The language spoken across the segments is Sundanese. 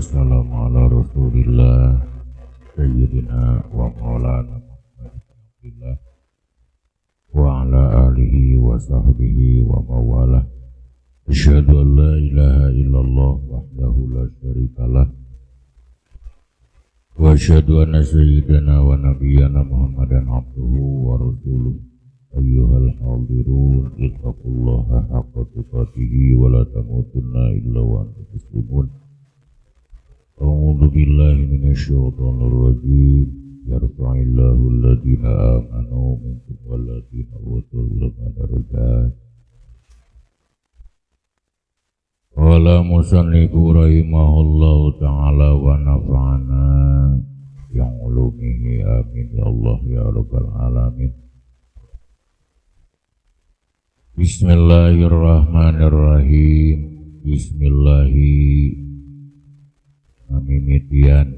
Wassalamu ala Rasulillah sayyidina wa maulana Muhammad bin Abdillah wa ala alihi wa sahbihi wa mawalah. Asyhadu an la ilaha illallah wahdahu la syarikalah wa asyhadu anna sayyidana wa nabiyyana Muhammadan abduhu wa rasuluh. Ayyuhal hadirun ittaqullaha haqqa tuqatih wa la tamutunna illa wa antum muslimun. A'udzu billahi minasyaitonir rajim. Yarfa'illahu alladhina amanu minkum walladhina utul ilma darajat. Qala musannifu rahimahullahu ta'ala wa nafa'ana bi ulumihi amin ya Allah ya rabbal alamin. Bismillahirrahmanirrahim. Bismillahi ngamimitian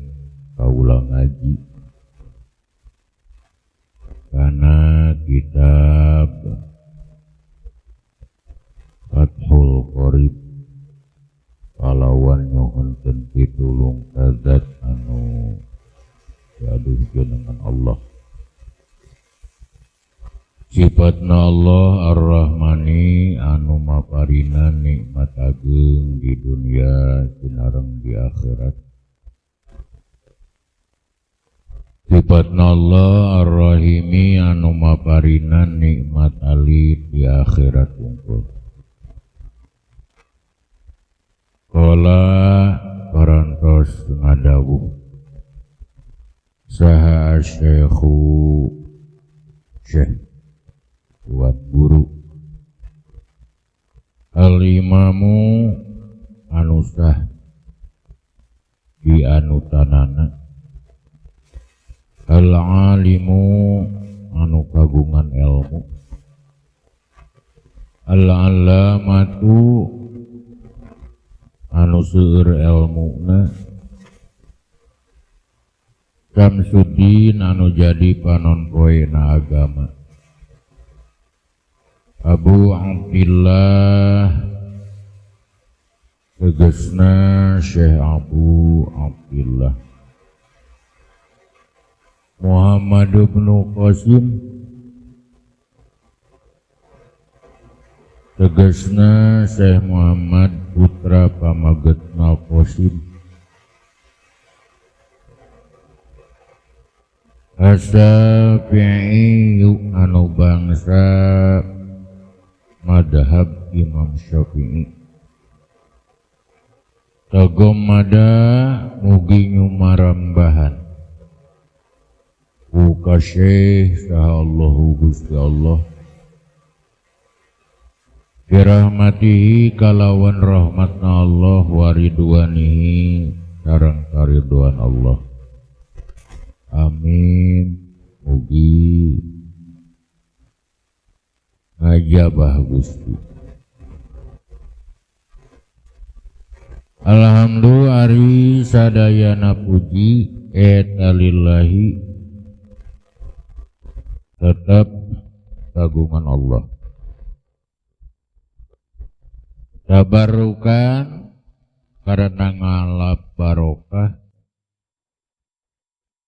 kaula ngaji kana kitab Fathul Qorib kalawan nyuhunkeun pitulung ka zat anu diaduh jenengan Allah. Sifatna Allah Ar-Rahmani anu maparina nikmat ageung di dunia sinareng di akhirat. Sifatna Allah Ar-Rahimi anu maparina nikmat alit di akhirat wungkul. Qala parantos ngadawuh saha asy-syaikhu syekh tuan guru al-imamu anu sah di anutanana al-alimu anu kagungan ilmu al-allamatu anu seueur elmuna Samsudin anu jadi panon poena agama Abu Abdillah tegesna Syekh Abu Abdillah Muhammad bin Qasim tegesna Syekh Muhammad putra pamagetna Qasim Asy-Syafi'i anu bangsa madhab Imam Syafi'i Tagomada mugi nyumarambahan ku ka Syekh saha Allahu Gusti Allah birahmatihi kalawan rahmatna Allah wa ridwanihi sareng karidhoan Allah. Amin. Mugi ngajabah Gusti. Alhamdulillah ari sadayana puji eta lillahi tetap kagungan Allah. Tabarrukan karena ngalap barokah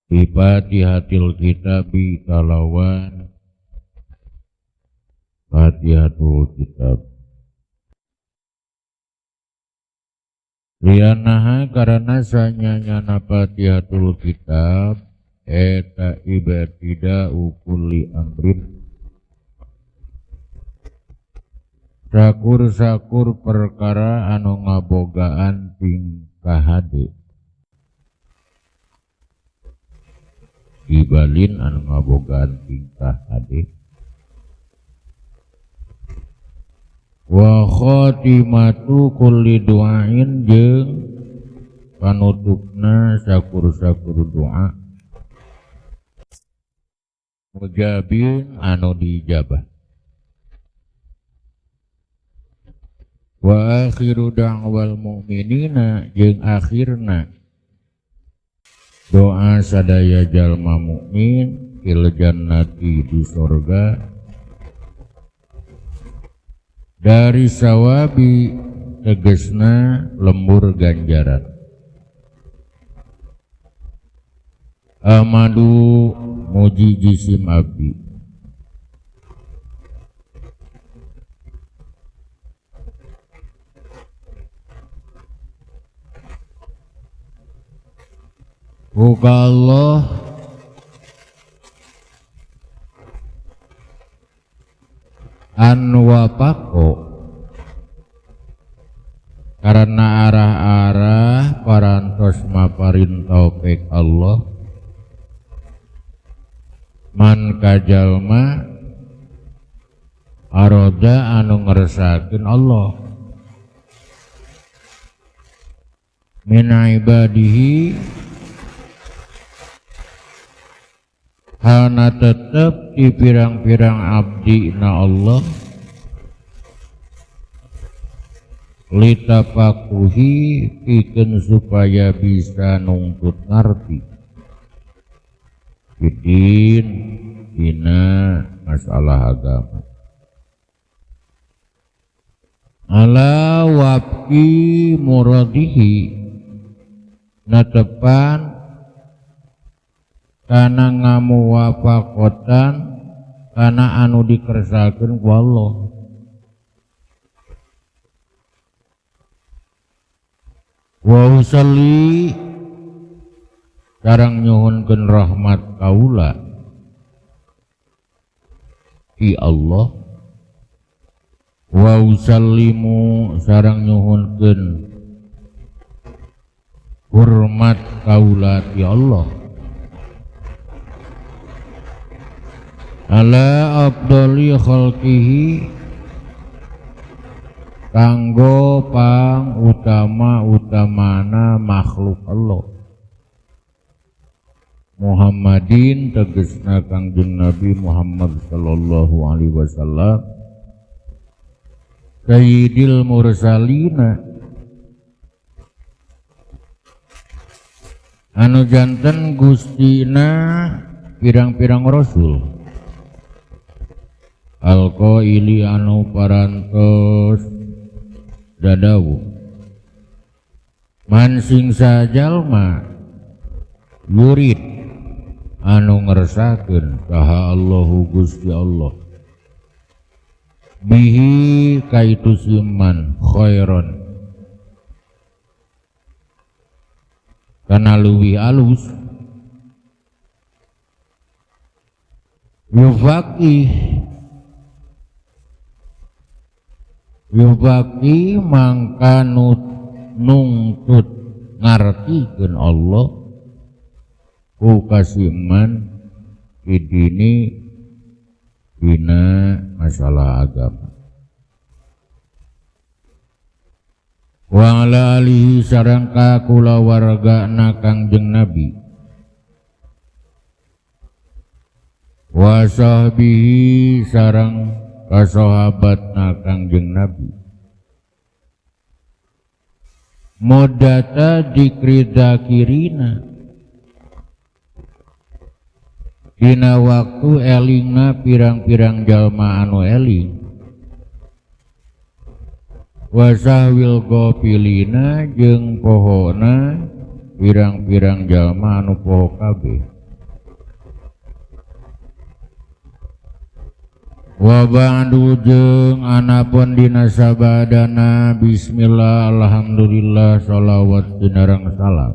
bi Fatihatil Kitabi kalawan Fatihatul Kitab. Lianaha karena sanyanyana Fatihatul Kitab eta ibtida'u kulli amrin sakur-sakur perkara anu ngabogaan tingkah hade dibalin anu ngabogaan tingkah hade wa khatimatu kulli du'ain jeung panutupna sakur-sakur doa mujabin anu diijabah. Wa akhiru da'wal mu'minina jeung akhirna doa sadaya jalma mukmin fil jannati di sorga dari sawabi tegesna lembur ganjaran. Amadu muji jisim abdi Buka Allah anwapako karena arah-arah parantos maparin taufik Allah man kajalma aroda anu ngeresakeun Allah min ibadihi halna tetep di pirang-pirang abdi na Allah litafakuhi pikeun supaya bisa nungtut ngarti bidin dina masalah agama ala wabki muradihi natepan kana ngamuwafaqatan kana anu dikersakeun ku Allah. Wa usalli sareng nyuhunkeun rahmat kaula ki Allah wa usallimu sareng nyuhunkeun hormat kaula ti Allah ala afdali khalqihi kanggo pang utama utamana makhluk Allah Muhammadin tegesna Kangjeng Nabi Muhammad sallallahu alaihi wasallam sayyidil mursalina anu janten gustina pirang-pirang rasul alqaili anu parantos dadawu man sing sajalma yurid anu ngersakeun saha Allahu Gusti Allah bihi kaitu siman khairon kana leuwih alus yufaqih yufaqih mangka nungtut ngartikeun Allah ku kasiman idini dina masalah agama wa ala alihi sareng ka kulawargana Kangjeng Nabi wa sahbihi sareng ka sahabatna Kangjeng Nabi mudata dikri dzakirina dina waktu elingna pirang-pirang jalma anu eling wasahwil ghafilina jeung pohona pirang-pirang jalma anu poho kabeh wa ba'du jeung anapun dina sabadana bismillah alhamdulillah sholawat sinareng salam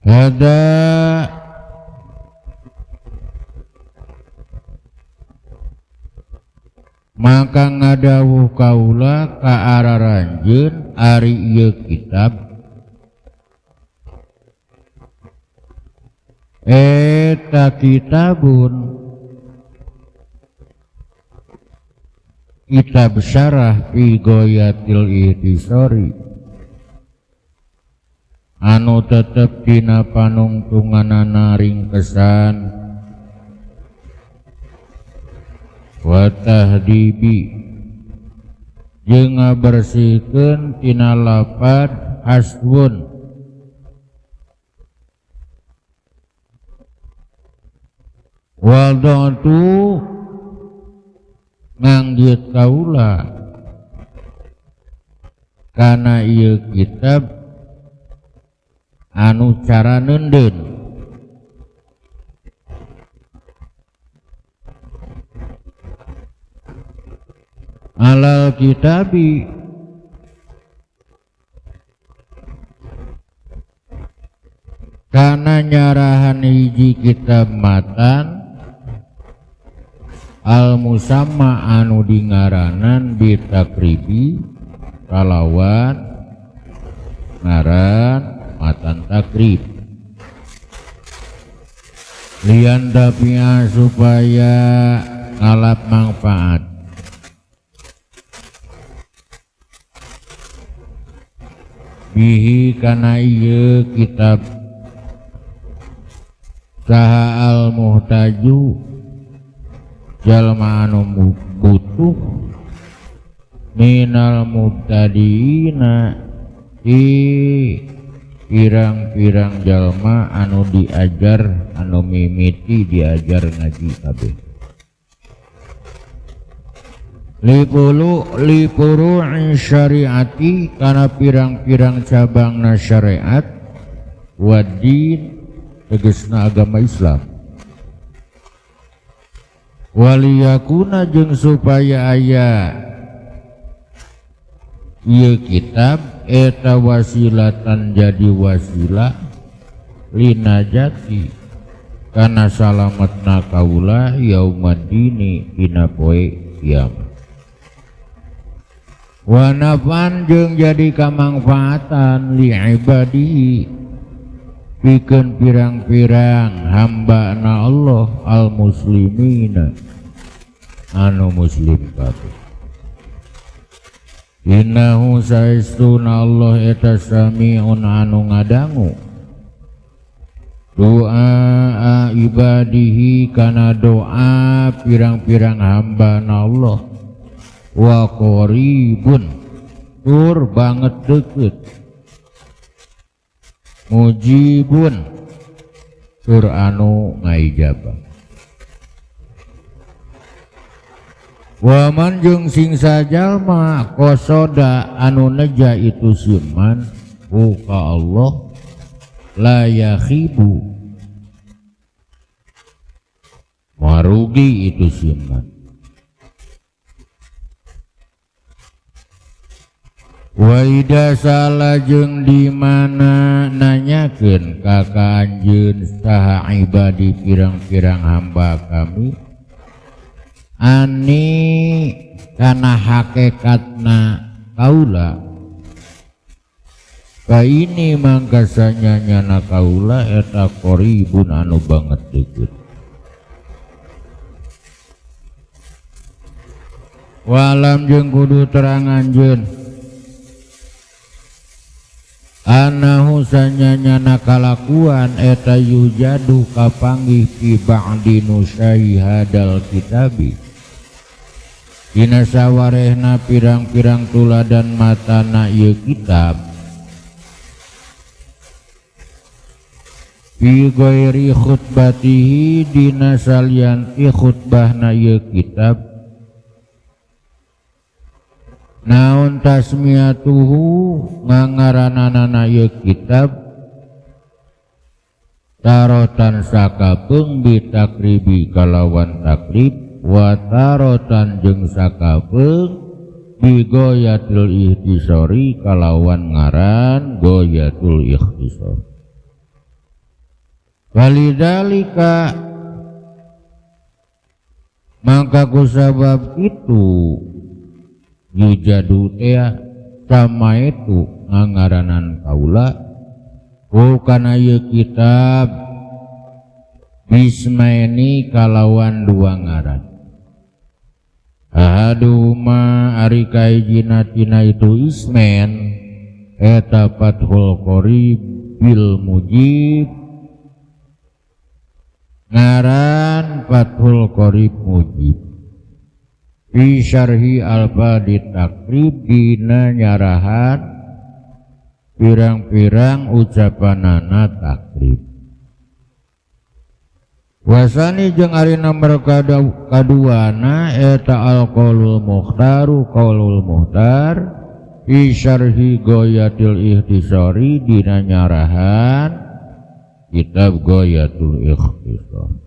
hada maka ngadawuh kaula ka araranjeun ari ieu kitab eta kitabun kitab syarah fi ghayatil ihtisari anu tetep dina panungtunganana ringkesan wa tahdibi jeung ngabersihkeun tina lapad hasbun wadatu nganggeut kaula kana ieu kitab anu cara neundeun alal kitabi kana nyarahan hiji kitab matan al musamma anu dingaranan bitakribi kalawan ngaran matan takrib lian tapia supaya ngalap manfaat bihi kana ieu kitab saha al muhtaju jalma anu butuh minal mubtadiina di pirang-pirang jalma anu diajar anu mimiti diajar ngaji kabeh lipuru'i syariati kana pirang-pirang cabangna syariat wadin tegesna agama Islam waliyakuna jeung supaya aya ieu kitab eta wasilatan jadi wasilah linajati kana salametna kaula yaumaddini dina poe kiamat wa nafan jeung jadi kamangfaatan li ibadihi pikeun pirang-pirang hamba na Allah al muslimina anu muslim kabeh innahu saestuna Allah eta samiun anu ngadangu doa ibadihi kana doa pirang-pirang hamba na Allah wa qaribun tur banget deket mujibun tur anu ngaijabah waman jeung sing sajalma qasoda anu neja itu siman ka Allah la yakhibu marugi itu siman wa ida salah jeung di mana nanyakeun ka ka anjeun saha ibadi pirang-pirang hamba kami ani kana hakikatna kaula ka ini mangka sanyanyana kaula eta qaribun anu banget deukeut walam jeung kudu terang anjeun anahu sanyanyana kalakuan eta yujadu kapanggih fi ba'di nusai hadal kitabi dina sawarehna pirang-pirang tuladan matana ieu kitab fi ghairi khutbatihi dina salianti khutbahna ieu kitab naon tasmiyatuhu ngangaranana ieu kitab tarotan sakapeung bitakribi kalawan takrib wa tarotan jeung sakapeung bigoyatul ikhtisori kalawan ngaran goyatul ikhtisor walidalika maka kusabab itu yujadu tea sama itu ngangaranan kaula kana ieu kitab bismaini kalawan dua ngaran ahaduhuma ari kahijina tina itu ismen eta fathul qarib bil mujib ngaran fathul qarib mujib fi syarhi alfadi takrib dina nyarahan pirang-pirang ucapanana takrib wasani jeung ari nomor kaduana eta alqaulul mukhtaru qaulul mukhtar Fi syarhi Ghayatil Ikhtisari dina nyarahan kitab Ghayatul Ikhtisar.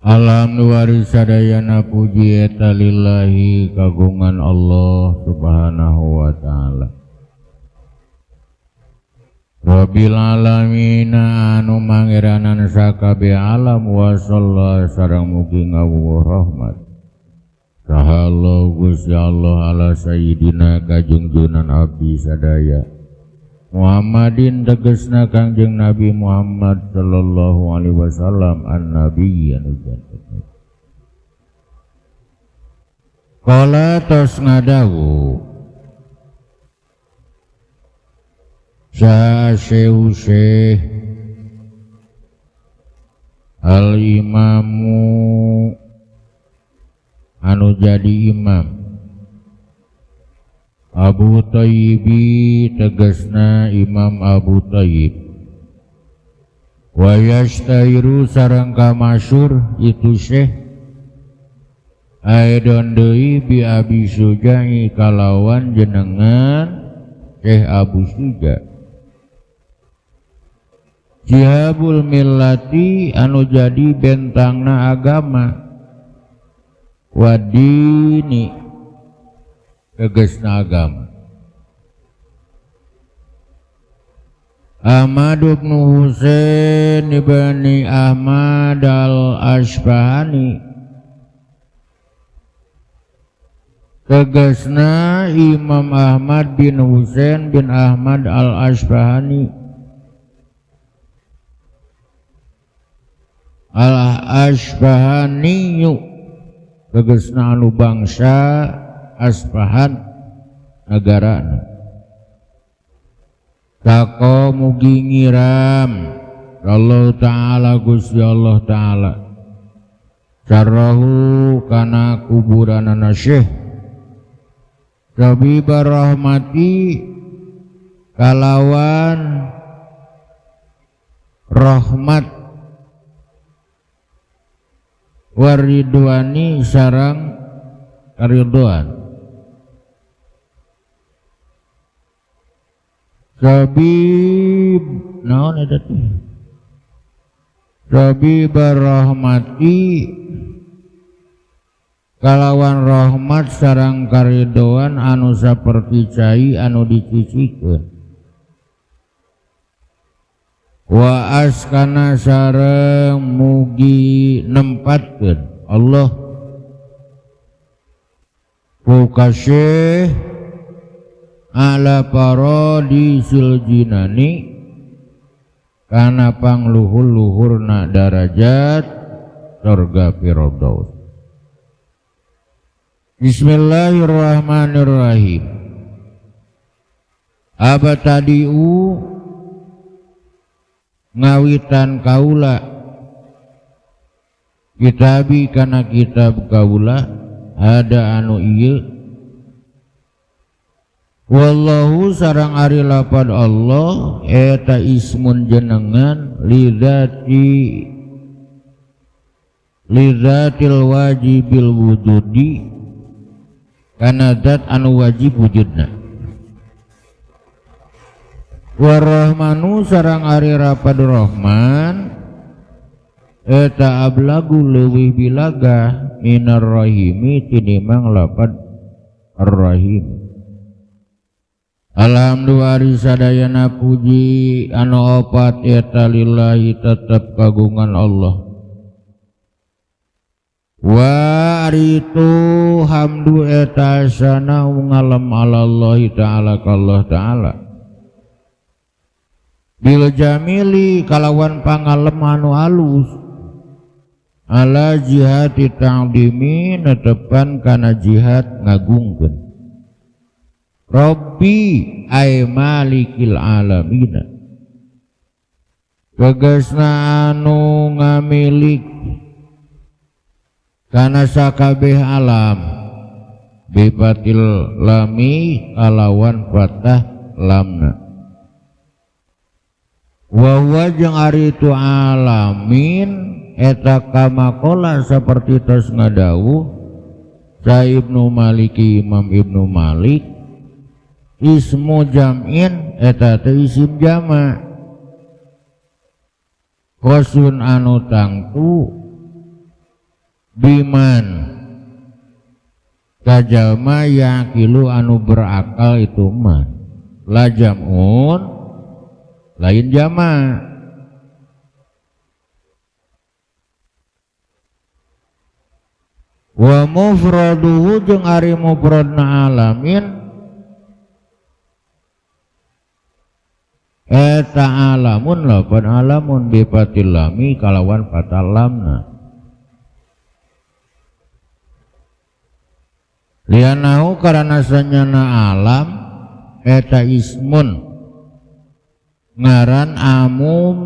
Alhamdulillah sadayana puji eta lillahi kagungan Allah subhanahu wa ta'ala. Rabbil alamin anu mangeranan sakabeh alam wa sallallahu sareng mugi ngawuh rahmat. Saha Allah Gusti Allah ala sayyidina kajungjunan abdi sadaya Muhammadin tegesna Kangjeng Nabi Muhammad sallallahu alaihi wasallam an-nabi anu janten. Qala tos ngadawu saha Syekh al-imamu anu jadi imam Abu Thayyibi tegasna Imam Abu Thayyib wa yastahiru sareng kamasyhur itu Syekh aidon deui bi Abi Suja'i kalawan jenengan Syekh Abu Suja Jihabul millati anu jadi bentangna agama wadini tegesna agama. Ahmad bin Husain ibni Ahmad al-Asbahani tegesna Imam Ahmad bin Husain bin Ahmad al-Asbahani al-Asbahaniyu tegesna anu bangsa Asbahan negarana. Tako mugi ngiram Allah Ta'ala Gusti Allah Ta'ala syarrahu kana kuburanana Syekh Rabi barahmati kalawan rahmat waridwani sarang karidhoan. Sabib naon eta teh? Rabi barahmati kalawan rahmat sareng karidhoan anu saperti cai anu dicicikeun. Wa askana sareng mugi nempatkeun Allah ku kasih ala paradisil jinani kana pangluhur-luhurna darajat surga firdaus. Bismillahirrahmanirrahim. Abatadiu ngawitan kaula kitabi kana kitab kaula ada anu ieu wallahu sarang ari lapad Allah eta ismun jenengan lidzatil wajibil wujudi kana zat anu wajib wujudna. Warahmanu sarang ari rapad Rahman eta ablagu leuwih bilaga minar rahimi tinimbang lapad Ar-Rahim. Alhamdulillah sadayana puji anu opat eta lillahi tetep kagungan Allah. Wa aritu hamdu eta sana ngalem alallahi ta'ala kallah ta'ala bil jamili kalawan pangalem anu alus ala jihati ta'dimi netepan kana jihad ngagungkeun Rabbi ay malikil alamina tegasna anu ngamilik Kana sakabeh alam bifatil lami kalawan fathah lamna. Wa huwa jeung ari itu alamin eta kamakola saperti tos ngadawuh sa Ibnu Maliki Imam Ibnu Malik ismu jam'in eta teh isim jama khosun anu tangtu biman kajama yaqilu anu berakal itu man la jam'un lain jama. Wa mufraduhu jeung ari mufradna alamin eta alamun lapan alamun bifatil lami kalawan fatal lamna. Lianahu karana sanyana alam eta ismun ngaran amum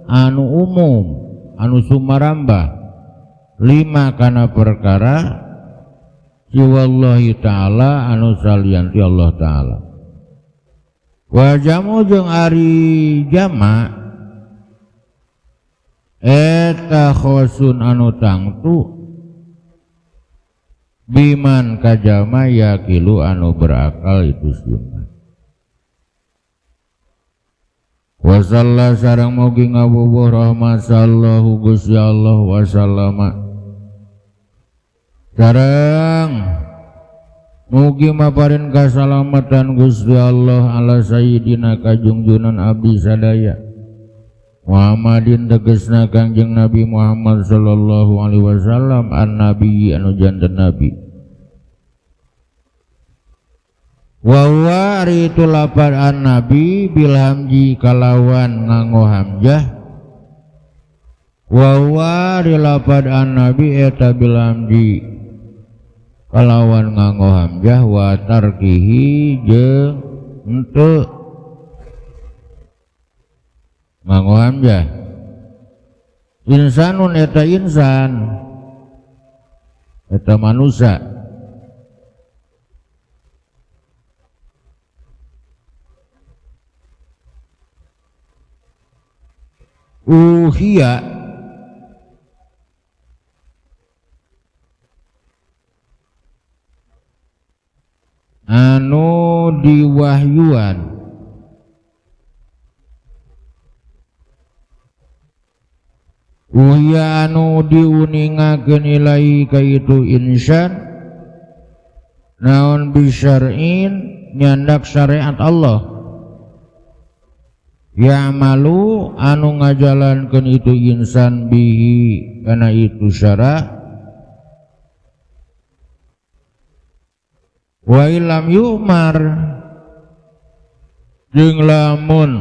anu umum anu sumarambah lima kana perkara siwallahi ta'ala anu salian ti Allah ta'ala. Wa jamu jeung ari jama eta khosun anu tangtu biman kajama yakilu anu berakal itu sunnah. Wa salla sareng mugi ngawuwuh rahmat sallahu Gusti Allah wa sallama sareng mugi maparin kasalamatan Gusti Allah ala sayyidina kajungjunan abdi sadaya Muhammadin tegesna Kangjeng Nabi Muhammad sallallahu alaihi wasallam an nabi anu janten nabi. Wa huwa ari itu lapar an nabi bil hamji kalawan nganggo hamzah. Wa huwa ari lapar an nabi eta bil hamji kalawan nganggo hamzah wa tarkihi jeung henteu nganggo hamzah. Insanun eta insan eta manusia. Uhia anu diwahyuan uhia anu diuningakeun ilahi ka itu insan naon bisyar'in nyandak syariat Allah ya'malu anu ngajalankeun itu insan bihi kana itu syara wa illam yu'mar jeung lamun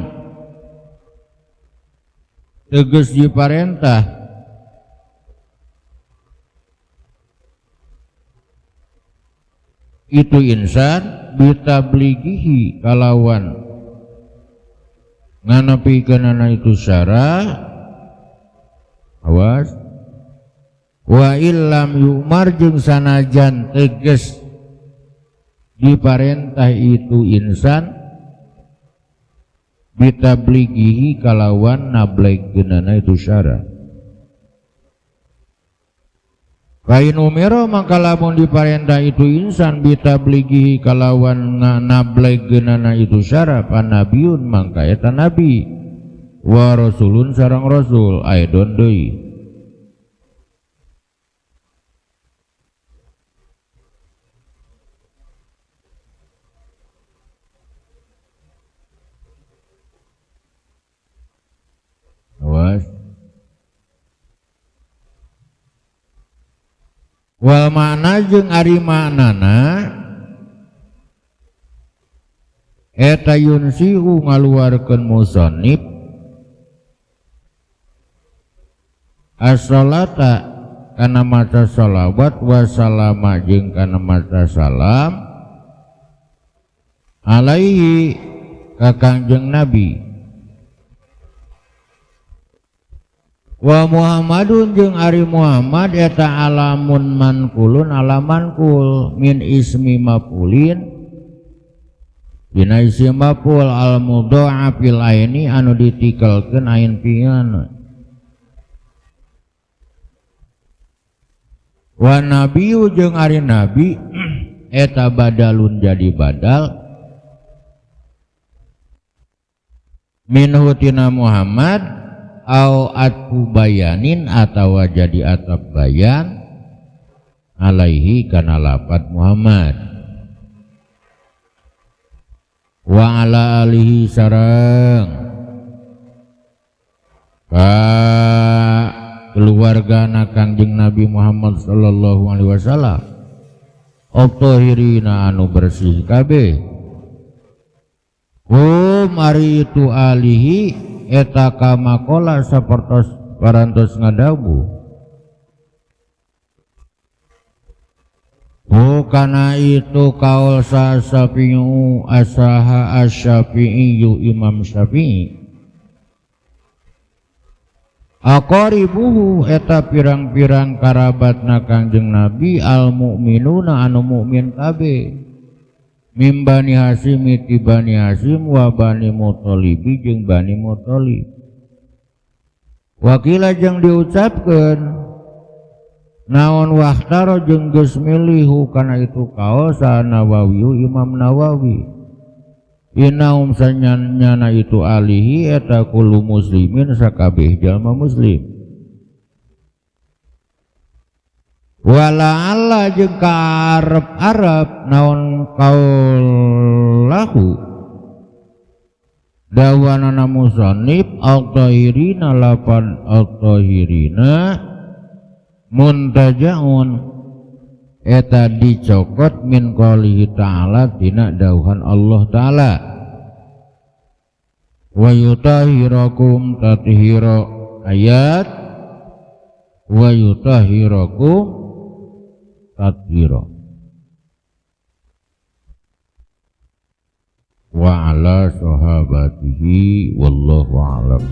tegas diparentah itu insan bitablighihi kalawan nganepikeunana itu syara awas wa illam yu'mar jeung sanajan tegas diparentah itu insan bitablighihi kalawan nablegkeunana itu syara. Kain umiro maka lamun diparentah itu insan bitablighihi kalawan nablegkeunana itu syara panabiyun mangka eta nabi wa rasulun sareng rasul aidon deui. Awas. Wal makna jeung ari maknana eta yunsihu ngaluarkeun musannif as-salata kana maca shalawat wa salama jeung kana maca salam alaihi ka Kangjeng Nabi. Wa Muhammadun jeung ari Muhammad eta alamun mankulun alaman kul min ismi maf'ulin dina isim maf'ul al mudha'afil aini anu ditikelkeun ain fi'ilna. Wa nabiyyu jeung ari nabi eta badalun jadi badal minhu tina Muhammad au atfu bayanin atawa jadi atap bayan alaihi kana lafat Muhammad wa ala alihi sareng ka keluargana Kangjeng Nabi Muhammad sallallahu alaihi wasallam at-tahirina anu bersih kabeh hum ari itu alihi eta kamakola sapertos parantos ngadabu kana itu kaul sa Syafi'u asaha asy-Syafi'i Imam Syafi'i aqaribuhu eta pirang-pirang karabatna Kangjeng Nabi al mukminuna anu mukmin kabeh mim Bani Hasyim ti Bani Hasyim wa Bani Muthalibi jeung Bani Muthalib wakila jeung diucapkeun naon wahtaro jeung geus milihu kana itu kaos Nawawi Imam Nawawi inaum sanyana itu alihi eta kullu muslimin sakabeh jalma muslim wala alla jeung ka arep-arep naon kaulahu dawanana musannif al-tahirina lapan al-tahirina muntajaun eta dicokot min qaulihi ta'ala tina dauhan Allah ta'ala wa yutahhirakum tathira ayat wa yutahhirakum tathira wa ala sahabatihi wallahu a'lam.